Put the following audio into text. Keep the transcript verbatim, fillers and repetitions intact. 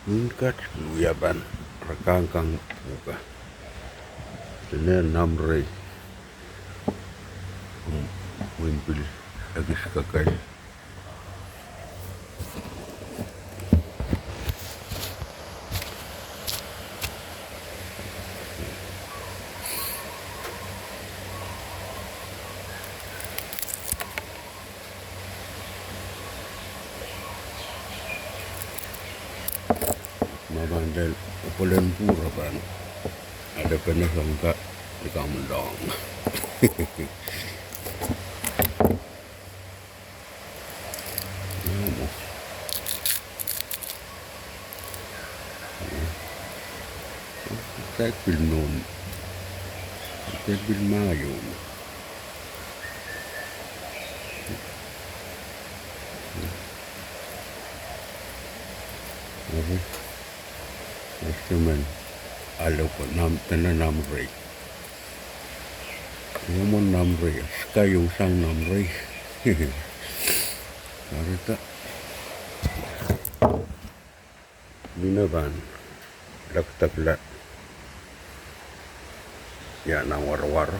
Mihn kat wia pahn re kangkang pwuka. Dene namrei. Mwein pil ekis kakail. Ma pahn lel pwelen pwuhro pahn alepene soang ka ni kamwunlahng. Tek pil nohn. Tek pil mahieu. Eri, eri men, ale ko nam, dene namrei. Ia mwomwen namrei, sky usang namrei. Eri da. Mine pahn lekdekla. Ia nan warowaro.